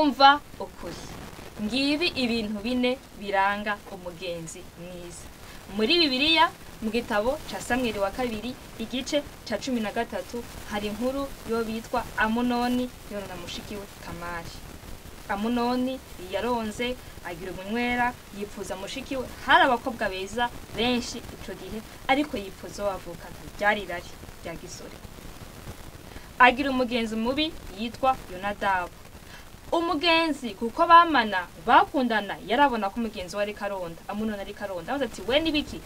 Umva ukuri. Ngibi ibintu bine biranga umugenzi mwiza. Muri Bibiliya, mu gitabo ca Samweli wa kabiri, igice ca 13, hari inkuru yo bitwa Amunoni yonona mushiki we Tamari. Amunoni yaronze agira umunywera, yipfuza mushiki we. Hari abakobwa beza benshi ico gihe, ariko yipfuza uwo bavukana, ryari irari rya gisore. Agira umugenzi mubi yitwa Yonadabu. Umugenzi kuko bamana bakundana, yarabona ko umugenzi we ariko aronda, Amunoni ariko aronda. Avuze ati we nibiki?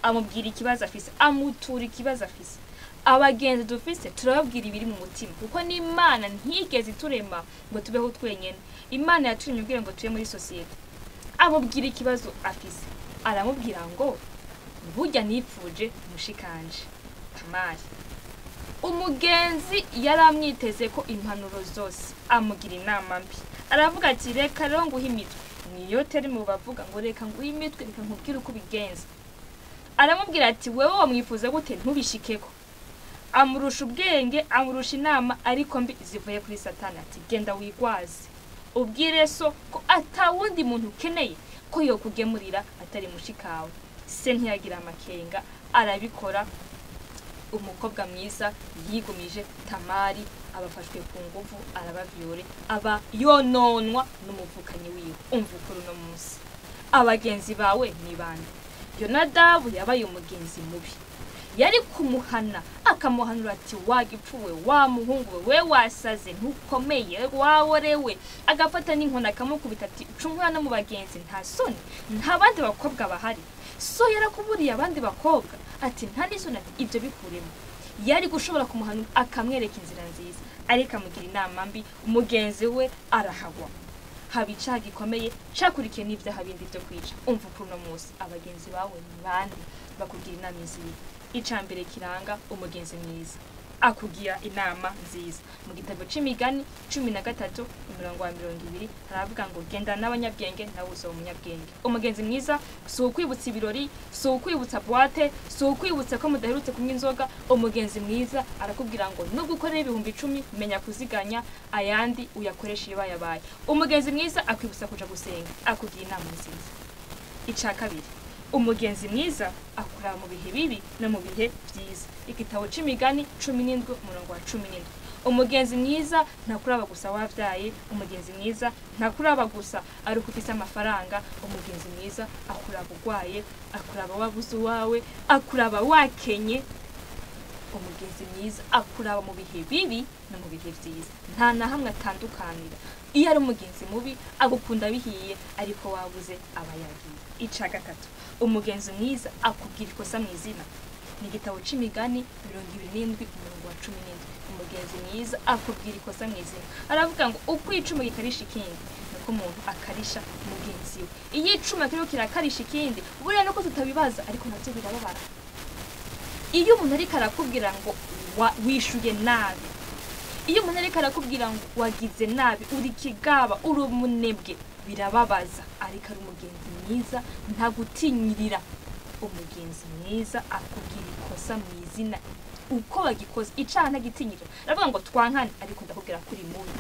Amubwira ikibazo afise, amutura ikibazo afise. Abagenzi dufise turababwira ibiri mu mutima, kuko n'Imana ntigeze iturema ngo tubeho twenyene. Imana yaturemye kugira ngo tube muri sosiyete. Amubwira ikibazo afise, aramubwira ngo burya nipfuje mushikanje Tamari. Umugenzi yaramwiteze ko impanuro zose, amugira inama mbi. Aravuga ati reka rero nguhe imitwe. Niyo teri mu bavuga ngo reka nguhe imitwe, reka nkubwire uko ubigenza. Aramubwira ati wewe wamwifuza gute ntubishikeko. Amurusha ubwenge, amurusha inama, ariko mbi zivuye kuri Satani. Ati genda wigwaze, ubwire so ko atawundi muntu ukeneye ko yokugemurira atari mushikawe. Se ntiyagira amakenga, arabikora. Umukobwa mwiza yigumije Tamari, abafashwe ku nguvu, arabavyore, aba yononwa n'umuvukanyi wiwe. Umva ukuri uno munsi, abagenzi bawe ni bande? Yonadabu yabaye umugenzi mubi. Yari kumuhana, akamuhanura ati wagipfuwe, wa muhungu we, we wasaze, ntukomeye, waworewe. Agafata n'inkoni akamukubita ati uca no mu bagenzi, nta soni, nta bandi bakobwa bahari. So yarakuburiye abandi bakobwa, ati nta n'isoni, ati ibyo bikuremo. Yari gushobora kumuhanura akamwereka inzira nziza, ariko amugira inama mbi, umugenzi we arahagwa. Haba icaha gikomeye cakurikiye n'ivyaha bindi vyo kwica. Umva ukuri uno munsi, abagenzi bawe ni bande bakugira inama nziza? Ica mbere kiranga umugenzi mwiza, akugira inama nziza. Mu gitabo c'Imigani 13 umurongo wa 20 haravuga ngo genda n'abanyabwenge nawe uzoba umunyabwenge. Umugenzi mwiza si ukwibutsa ibirori, si ukwibutsa boîte, si ukwibutsa ko mudaherutse kunywa inzoga. Umugenzi mwiza arakubwira ngo nubwo ukorera 10,000, menya kuziganya, ayandi uyakoresha iyo bayabaye. Umugenzi mwiza akwibutsa kuja gusenga, akugira inama nziza. Ica kabiri, umugenzi mwiza akuraba mu bihe bibi no mu bihe vyiza. Igitabo c'Imigani 17 umurongo wa 17. Umugenzi mwiza ntakuraba gusa wavyaye, umugenzi mwiza ntakuraba gusa ari uko ufise amafaranga. Umugenzi mwiza akuraba urwaye, akuraba wabuze uwawe, akuraba wakenye. Umugenzi mwiza akuraba mu bihe bibi no mu bihe vyiza, nta na hamwe atandukanira. Iyo ari umugenzi mubi agukunda bihiye, ariko wabuze aba yagiye. Ica gatatu, umugenzi mwiza akubwira ikosa mu izina. Ni igitabo c'Imigani 27 umurongo wa 17. Umugenzi mwiza akubwira ikosa mu izina. Aravuga ngo uko icuma gikarisha ikindi, niko umuntu akarisha mugenzi we. Iyo icuma kiriko kirakarisha ikindi, buriya nuko tutabibaza, ariko navyo birababara. Iyo umuntu ariko arakubwira ngo wishuye nabi, iyo umuntu ariko arakubwira ngo wagize nabi, uri kigaba, uri umunebwe, birababaza. Ariko ari umugenzi mwiza ntagutinyirira. Umugenzi mwiza akubwira ikosa mu izina uko bagikoze, icaha ntagitinyirira. Aravuga ngo twankane, ariko ndakubwira kuri mubi,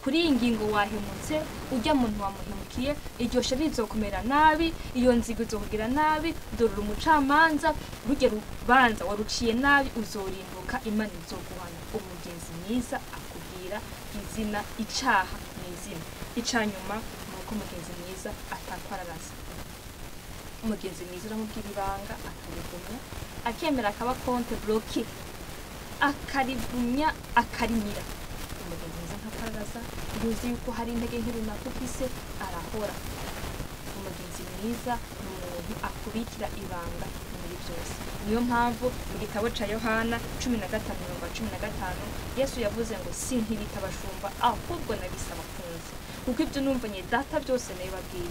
kuri iyi ngingo wahemutse, ujya muntu wamuhemukiye, iryo shari rizokumera nabi, iyo nzigo izokugira nabi, dore umucamanza, rujya rubanza waruciye nabi, uzorimbuka, Imana izoguhana. Umugenzi mwiza akubwira izina, icaha mu izina. Ica nyuma ni uko umugenzi mwiza atakwararaza. Umugenzi mwiza uramubwira ibanga akarigumya, akemera akaba compte bloqué, akarigumya, akarimira. Umugenzi mwiza ntakwararaza, ntuzi yuko hari intege nke runaka ufise, arahora. Umugenzi mwiza ni umuntu akubikira ibanga muri byose. Niyo mpamvu mu gitabo ca Yohana 15:15 Yesu yavuze ngo sinkibita abashumba, ahubwo nabise abakunzi, kuko ibyo numvanye Data byose nabibabwiye.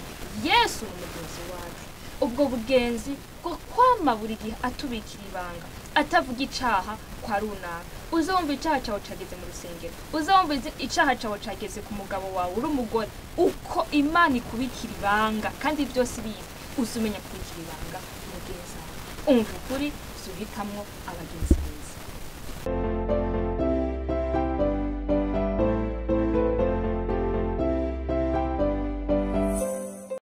Yesu ni umugenzi wacu. Ubwo bugenzi bwo kwama buri gihe atubikira ibanga, atavuga icaha kwa runaka. Uzumva icaha cawe cageze mu rusengero, uzumva icaha cawe cageze ku mugabo wawe uri umugore, uko Imana ikubikira ibanga kandi byose bizi, uzumenya kubikira ibanga mugenzi wawe. Umva ukuri, uzuhitamwo abagenzi